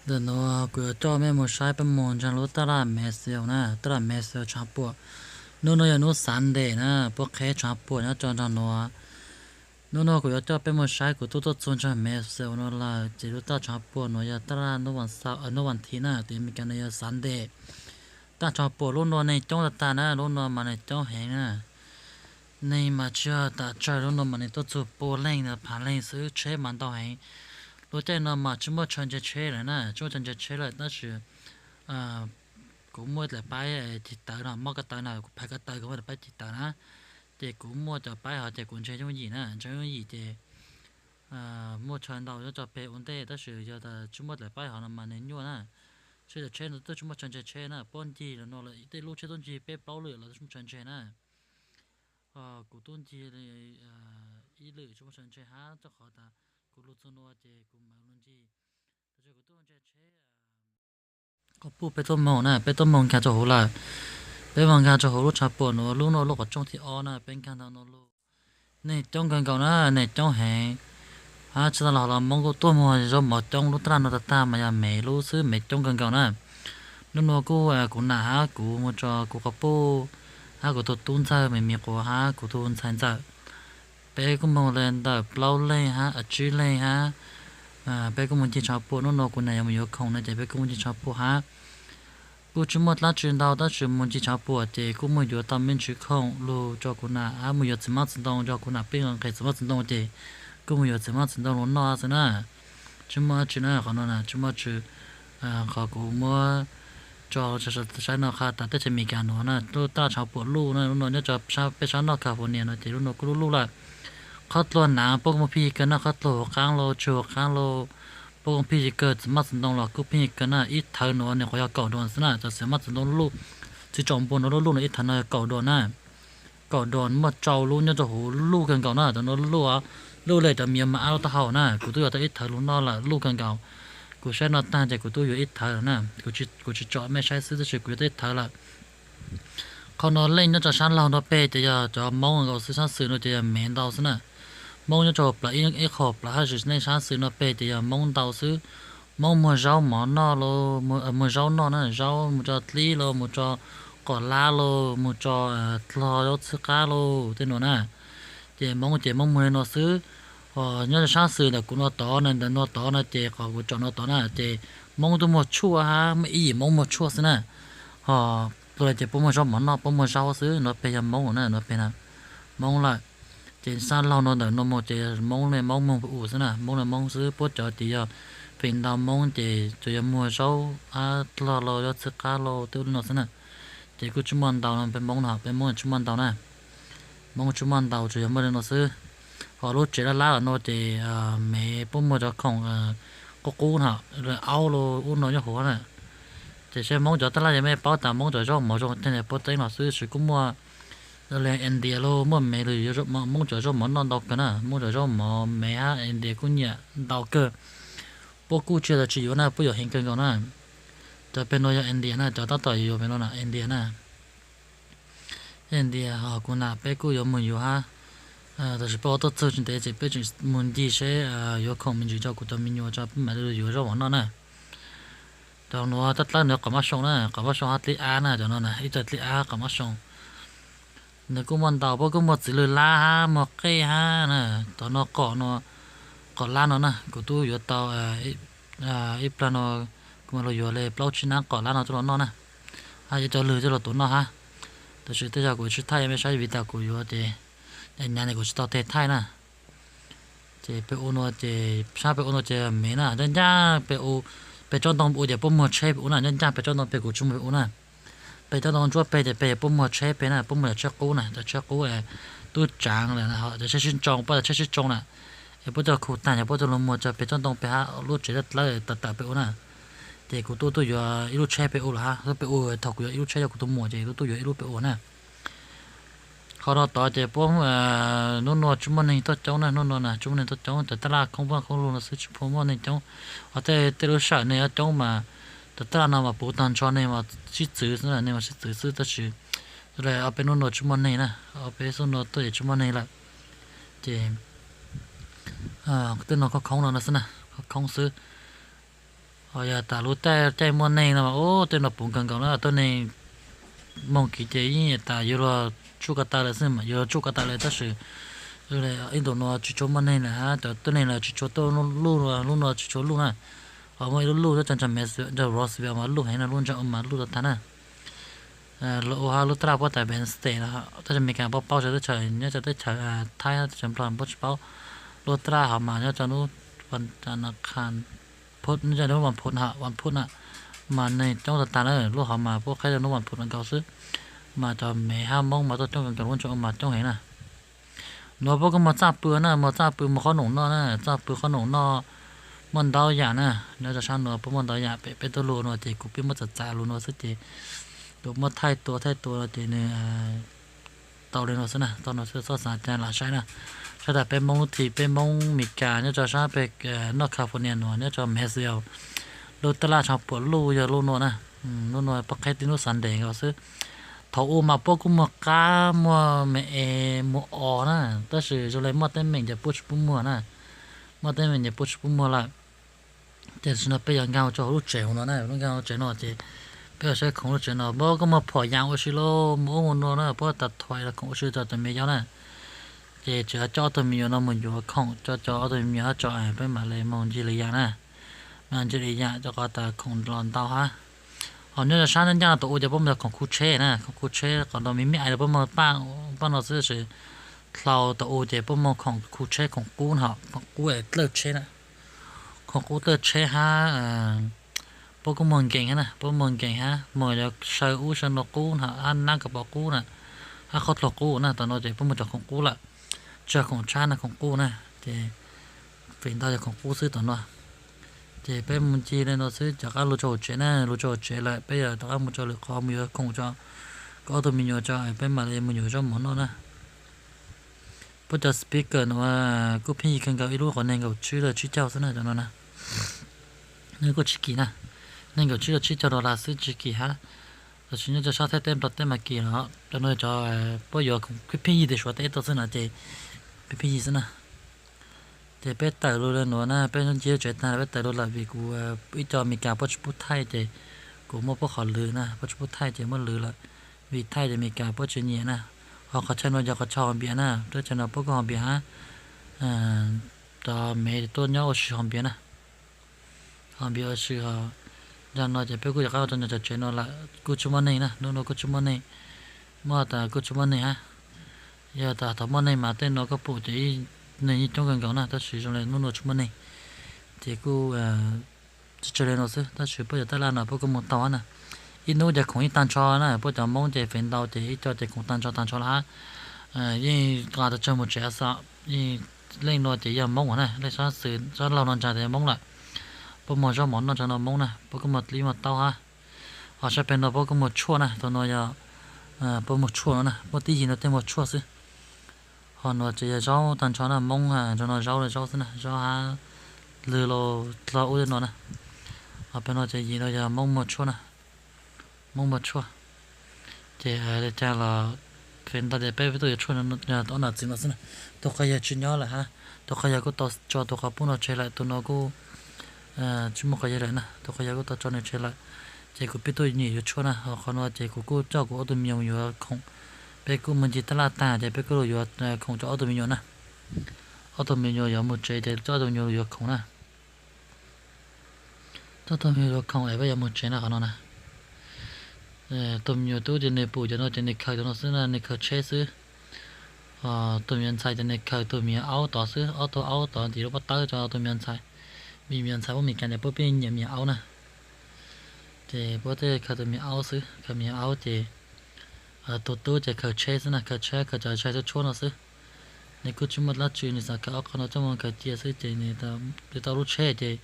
Ntawm nuav kuv yuav coj mej mus saib peb mus ntseeg lub taj laj Mexeu na, taj laj Mexeu tshav puam. Nub nuav yog nub Sunday na, puab qheb tshav puam nyob rua nraag nuav. Nub nuav kuv yuav coj peb mus saib, kuv tub tuaj txug ntseeg Mexeu nuav lawm, ces lub taj tshav puam nuav yog taj laj nub vas xaum, nub vas thiv na, tes Amelikas nuav yog Sunday. Taj tshav puam lub nuav neeg coob tag tag na, lub nuav mas neeg coob heev na. Neeg mas tsi yog tas tsawg, lub nuav mas neeg tuaj txug pua leej phav leej xwb, tsheb mas ntau heev. Lub caij nuav mas tsi muaj chaw ntse tsheb lawm na, tsi muaj chaw ntse tsheb lawm tab sis kuv muaj daim paib tig tawv no, mob ko taw na, kuv phais ko taw kuv muaj daim paib tig tawv na. Ces kuv muaj cov paib hov ces kuv ntseeg yooj yim na, ntseeg yooj yim ces muaj chaw ntau nyob rua peg ua ntej, tab sis yog tas tsi muaj daim paib hov no mas nws nyuaj na. Seb cov tsheb no twb tsi muaj chaw ntse tsheb na, puab ncig los no lawm, tej lub tsheb tub ncig peb plaub lwm los tsi muaj chaw ntse na. Kuv tub ncig ib lwm tsi muaj chaw ntse hab, rua qhov tas kuv lug txug nuav ces kuv mam lug ncig. Tab sis kuv tub ntse tsheb. Qhov puj peb tuaj moog na, peb tuaj moog nkaag rua huv lawm. Peb moog nkaag rua huv lub tshav puam nuav, lub nuav lub qhov rooj thib ob na, peb nkaag ntawm nuav lug. Neeg coob kawg nkaus na, neeg coob heev. Hab tsi tas los hov los Moob kuj tuaj muag zaub mov coob, lub taj laj nuav tag tag mas yog Mev lub xwb, Mev coob kawg nkaus na. Nub nuav kuj kuv nam hab kuv mus rua kuv qhov puj, hab kuv tug tub ntxawg Me Mi Quav hab kuv tug ntxhais ntxawm. Peb kuj moog le ntawm plaub leeg hab tsib leeg hab. Peb kuj moog ncig tshav puam, nub nuav kuv nam yuav mus yuav khoom no ces peb kuj moog ncig tshav puam hab. Kuj tsi muaj dlaab tsi ntau tab sis moog ncig tshav puam ces kuj moog yuav tau me ntsis khoom lug rua kuv nam hab moog yuav txiv hmab txiv ntoo, yog kuv nam pheej nqhis txiv hmab txiv ntoo ces kuj moog yuav txiv hmab txiv ntoo lug noj xwb na. Tsi muaj dlaab tsi na, qhov no na tsi muaj dlaab tsi. Qhov kuv muab tso saib no qha tas teb chaws Amelikas nuav na, lub taj tshav puam luj na, lub nuav nyob rua peb sab noj California no ces lub nuav kuj luj luj lawm. Qhov dluag na puab kuj muaj phiaj kawg na, qhov dluag huv qaab lauj, tswv huv qaab lauj, puab kuj muaj phiaj kawg, txiv hmab txiv ntoo los kuj phiaj kawg na. Ib thawv nuav nws qhuav yog kaum dollars xwb na, cov txiv hmab txiv ntoo luj, txiv tsoom npua nuav luj luj no ib thawv no yog kaum dollars na. Kaum dollars muaj rau lub nyob rua huv luj kawg nkaus na, cov nuav luj, luj le cov me nyuam mas ab lub taub hau na. Kuv twb yuav tau ib thawv lug noj lawm, luj kawg nkaus. Kuv saib noj taag ces kuv twb yuav ib thawv lawm na, kuv tsi tsom mej saib xwb tab sis kuv yuav tau ib thawv lawm. Qhov nuav leej nyob rua sab laug nrug peg ces yog cov Moob nkaus xwb, sab xwm nuav ces yog Mev ntau xwb na. Moob nyob rua plawv ib qho plawv hab, tab sis leej sab xwm nrug peg ces yog Moob ntau xwb. Moob muag zaub mov noj lauj, muag zaub noj na, zaub mus rua dlib lauj, mus rua qos lab lauj, mus rua dlog zaub txhwb qab lauj, tej nuav na. Ces Moob ces Moob muag le nuav xwb. Ho nyob rua sab xwm ntawm kuv nuav tod na, ntawm nuav tod na ces qhov kuv tsom nuav tod na ces Moob twb muag tshuaj hab, muaj ib yim Moob muag tshuaj xwb na. Ho luag le ces puab muag zaub mov noj, puab muag zaub xwb, nuav peg yog Moob na, nuav peg na, Moob lawm. Ces sab laug nuav ntawm nuav mus ces Moob le Moob moog pem u xwb na, Moob le Moob xwb, puab cov ces yog feem ntau Moob ces tsuas yog muag zaub hab dlog lauj, zaub txhwb qab lauj, tej ub le nuav xwb na. Ces kuj tsi muaj ntau no peb Moob no, peb Moob tsi muaj ntau na. Moob tsi muaj ntau, tsuas yog muaj le nuav xwb. Ho lub tsev lab lab los nuav ces Mev puab muag cov khoom qub qub no, aub lauj ub no nyob huv na. Ces seb Moob cov taj laj, yog mej paub tas Moob cov zaub mov zoo tag puab teeb los xwb, tab sis kuj muaj le India lauj, muaj Mev lug, Moob cov zaub mov noj ntau kawg na, Moob cov zaub mov Mev hab India kuj nyiam ntau kawg. Puab kuj tsi yog tas tsi yuav na, puab yuav heev kawg nkaus na. Cov peg nuav yog India na, cov tab tom yuav peg nuav na India na. India ho kuv nam peb kuj yuav moog yuav hab. Tab sis peb ua tuaj txug tsi ntev ces peb tseem moog ncig seb yuav khoom me ntsis rua kuv cov me nyuam tso peb mam li yuav zaub mov noj na. Cov nuav tab dlawb nuav qos mab soo na, qos mab soo hab dlib ab na, cov nuav na ib co dlib ab qos mab soo. Nws kuj muaj ntau, puab kuj muag txiv lwg lab hab muag qej hab na. Cov nuav qos, qos lab no na kuv tub yuav tau ib plag no, kuv mam lug yuav le plaub tsib nab qos lab no coj los noj na. Hab yuav cov lwg coj los tuav noj hab. Tab sis tej zaum kuv tsi thaij mej saib vim tas kuv yuav ces nyav nyav kuv tsi tau tes thaij na. Ces peg u nuav ces sab peg u nuav ces Mev na, ncaaj ncaaj peg u, peg tsob ntoo peg u ces puab muag tsheb peg u na, ncaaj ncaaj peg tsob ntoo peg kuv tsi muag peg u na. Peg tsob ntoo ntsuab peg ces peg puab muag tsheb peg na, puab muag cov tsheb qub na, cov tsheb qub tub tsaav, cov tsheb sib tsoo, puab cov tsheb sib tsoo na. Es puab coj khu taag ces puab coj lug muag rua peg tsob ntoo peg hab lub tsev dlawb tawm tawm peg u na. Ces kuv tub tuaj yuav ib lub tsheb peg u lawm hab, peg u thaum kuv yuav ib lub tsheb yog kuv tug muam ces kuv tub tuaj yuav ib lub peg u na. Qhov no tod ces puab, nub nuav tsi muaj neeg tuaj coob na, nub nuav na tsi muaj neeg tuaj coob, cov taj laj khoob pab khoob lug no xwb tsi pum muaj neeg coob. Ho tej, tej lub sij hawm neeg yuav coob mas cov taj laj no mas puv taag nrho neeg mas sib txwv xwb, neeg mas sib txwv xwb, tab sis le ob peb nub nuav tsi muaj neeg na, ob peb xub nuav tuaj ces tsi muaj neeg lawm. Ces tej no khoob khoob no xwb na, khoob khoob xwb. Ho yog tas lub caij muaj neeg no mas ub, tej no puv kawg nkaus na, tuab neeg moog kiv ces yeej tas yuav luag tsuj ko taw lawm xwb mas, yuav luag tsuj ko taw lawm tab sis ib ntus no tsis tshua muaj neeg lawm hab, cov tuab neeg los tsis tshua tuaj luj, lub no tsis tshua luj na. Ho muaj ib lub luj nyob rau Roseville mas luj heev na, lub ntsa mas luj tag tag na. Luag ua hab lub taj laj puab tas Penn State no, tab sis Amelikas puab paub txhua teb chaws, nyob rau teb chaws Thaib, teb chaws Nplog puab tsis paub. Lub taj laj ho mas nyob rau lub, nyob rau lub Vas Phuv, Vas Phuv na, mas neeg coob tag tag na, lub ho mas puab qheb rau lub Vas Phuv nkaus xwb. Mas cov Mev hab Moob mas tuaj coob kawg nkaus, lub ntsa mas coob heev na. Nuav puab kuj muaj txaj pw na, muaj txaj pw, muaj qhob noom noj na, txaj pw qhob noom noj, muaj ntau yam na. Nyob rau sab nuav puab muaj ntau yam, peb, peb tuaj lug nuav ces kuv pheej muab txav txav lug nuav xwb ces kuv muab thaij tua thaij tua ces nws tau li nuav xwb na, tau nuav xwb, txhob xav cas lam saib na. Saib tas peb Moob lub thib, peb Moob Amelikas nyob rau sab peb North California nuav, nyob rau Moundsville, lub taj laj tshav puam luj yog lub nuav na. Lub nuav puab qheb tib lub Sunday nkaus xwb. Thaum u mas puab kuj muaj qab, muaj me es, muaj os na, tab sis zoo le muaj teeb meem ces puab tsis pub muag na. Muaj teeb meem ces puab tsis pub muag lawm. Ces tam sim no peb yuav nkaag rau hauv lub tsev hauv no na, lub nkaag hauv tsev no ces peb yuav saib khoom lub tsev no, puab kuj muaj phom yas ua si lauj, muaj ub muaj nuav na, puab tas thuam los khoom ua si rau cov me nyuam na. Ces tseem coj ob tug me nyuam no mus yuav khoom, coj cov ob tug me nyuam hab tso peb mam li moog ncig li yam na. Moog ncig li yam rau qhov tas khoom los ntau hab. Ho nyob rau sab ncaj ncaj no thaum u ces puab muaj khoom khu tsheb na, khoom khu tsheb qhov no me me ais los puab muaj paj no xwb, tab sis dlhau thaum u ces puab muaj khoom khu tsheb, khoom qub no, khoom qub dlawj tsheb na. Khoom qub dlawj tsheb hab, puab kuj muag nkees hab na, puab muag nkees hab, muag yuav saw ub saw no qub no, hab nab kas pos qub na, hab qhob dluag qub na, tam no ces puab muag cov khoom qub lawm. Tsis yog khoom tshab na, khoom qub na, ces feem ntau yog khoom qub xwb tam no. Ces peb mus ncig li no xwb, rov qab lug rau hauv tsev na, lug rau hauv tsev lawm peb yuav rov qab mus rau lwm qhov mus yuav khoom rau kuv ob tug me nyuam tso, peb mam li mus yuav zaub mov noj na. Puab cov speaker no kuj pheej yig kawg nkaus, ib lub qhov neeg nkaum tsib rau tsib caug xwb na cov no na. Nws kuj tsis kim na, neeg nkaum tsib rau tsib caug dollar xwb, tsis kim hab. Tam sim nyob rau sab Thaib teb Nplog teb mas kim los cov no cov puab yuav pheej yig tim Suav teb tuaj xwb no ces pheej yig xwb na. Ces peb tawm lug li nuav na, peb ncig tsev taag peb tawm lug lawm vim kuv ib co Amelikas puab tsis pub thaij ces kuv muab puab qhov lwv na, puab tsis pub thaij ces muab lwv lawm. Vim thaij ces Amelikas puab tsis nyiam na. Ho qhov chaw no yog qhov chaw haus npias na, teb chaws no puab kuj haus npias hab. Cov Mev tuaj nyob ua si haus npias na, haus npias ua si ho. Nyob no ces peb kuj rov qab rau nyob rau tsev no lawm, kuj tsis muaj neeg na, hnub no kuj tsis muaj neeg, muab tas kuj tsis muaj neeg hab. Yog tas thaum muaj neeg mas tej no kuj pum ces neeg yeej coob kawg nkaus na, tab sis zoo li hnub no tsis muaj neeg ces kuj tsis tsawg li no xwb, tab sis puab cov taj laj no puab kuj mus tau hab na. Ib hnub ces khoom yeej tag nrho na, puab cov Moob ces feem ntau ces ib co ces khoom tag nrho tag nrho lawm hab. Yeej qas tas tsawg mus tsev xwb, yeej leej no ces yog Moob na, leej sab xwm sab laug no ntag ces Moob lawm. Puab muag zaub mov noj ntag no Moob na, puab kuj muag dlib muag taub hab. Ho sab pem no puab kuj muag tshuaj na, thaum no yog puab muag tshuaj no na, muaj tib yig no tej muag tshuaj xwb. Ho no ces yog zaub tag nrho na, Moob nrog no zaub, zaub xwb na, zaub hab lwg los dlhau ub li no na. Ho pem no ces yim no yog Moob muag tshuaj na, Moob muag tshuaj. Ces li cas los feem ntau ces peb tuaj yuav tshuaj, ob nam txiv no xwb na. Tus qhov yawg tsis nyob lawm hab, tus qhov yawg kuj tau tso tus qhov pub no tseg lawm, tus no kuj tsis muaj qhov yawg lawm na, tus qhov yawg kuj tau tso nws tseg lawm. Ces kuv pheej tuaj nyiam yuav tshuaj na, ho qhov no ces kuv kuj coj kuv ob tug me nyuam yuav khoom. Peb kuj mus ncig taj laj tag ces peb kuj lug yuav khoom rau ob tug me nyuam na. Ob tug me nyuam yuav mus tsev ces coj ob tug me nyuam yuav khoom na. Coj ob tug me nyuam yuav khoom es peb yuav mus tsev na qhov no na. Tus me nyuam tub ces nws pum cov no ces nws khaws cov no xwb na, nws khaws tsheb xwb. Tus me nyuam ntxhais ces nws khaws tus me nyuam aub tod xwb, ob tug aub tod tim lub pob tawb rau tus me nyuam ntxhais. Vim me nyuam ntxhais puab Meskas ces puab pheej nyiam me nyuam aub na. Ces puab thiaj khaws tus me nyuam aub xwb, khaws me nyuam aub ces tus tub ces khaws tsheb xwb na, khaws tsheb khaws cov tsheb tshuab tshuab no xwb. Nws kuj tsis muaj dlaab tsi, nws xav khaws ob qho no coj mus khaws cia xwb ces nws tau lub tsheb ces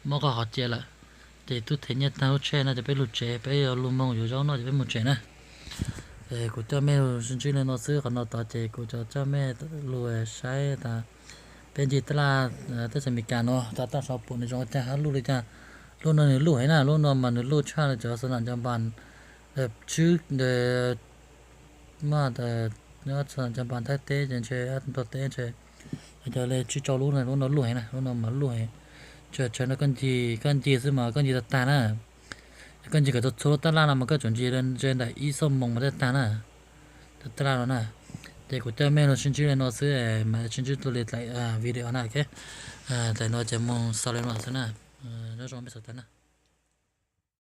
muab qhov qhov cia lawm. Ces tub them nyiaj tag lub tsheb no ces peb lug tsev, peb yuav lug moog yuav zaub noj ces peb mus tsev na. Kuv coj mej lug sib ntsib li no xwb, qhov no tod ces kuv coj mej lug saib tas peb ncig taj laj teb chaws Amelikas no tas taj tshav puam nws zoo caag hab luj li cas. Lub no nws luj heev na, lub no mas nws luj tshaj cov xa nam nco npas, tshwb muaj tas nyob xa nam nco npas Thaib teb ces ntshe Nplog teb ntshe cov li tsib rau lub, lub no luj heev na, lub no mas luj heev. Tsawg tsawg no koj ncig, koj ncig xwb mas koj ncig tag tag na. Yog koj ncig kom tau txhua lub tab laj no mas koj tsum ncig ze ntawm ib xuab moos mas tag tag na. Tab laj no na. Ces kuv coj mej los sib ntsib li no xwb, mam sib ntsib dua li daim video na, ok. Daim no ces mus xaus li no xwb na. Nyob zoo peb sawv daws na.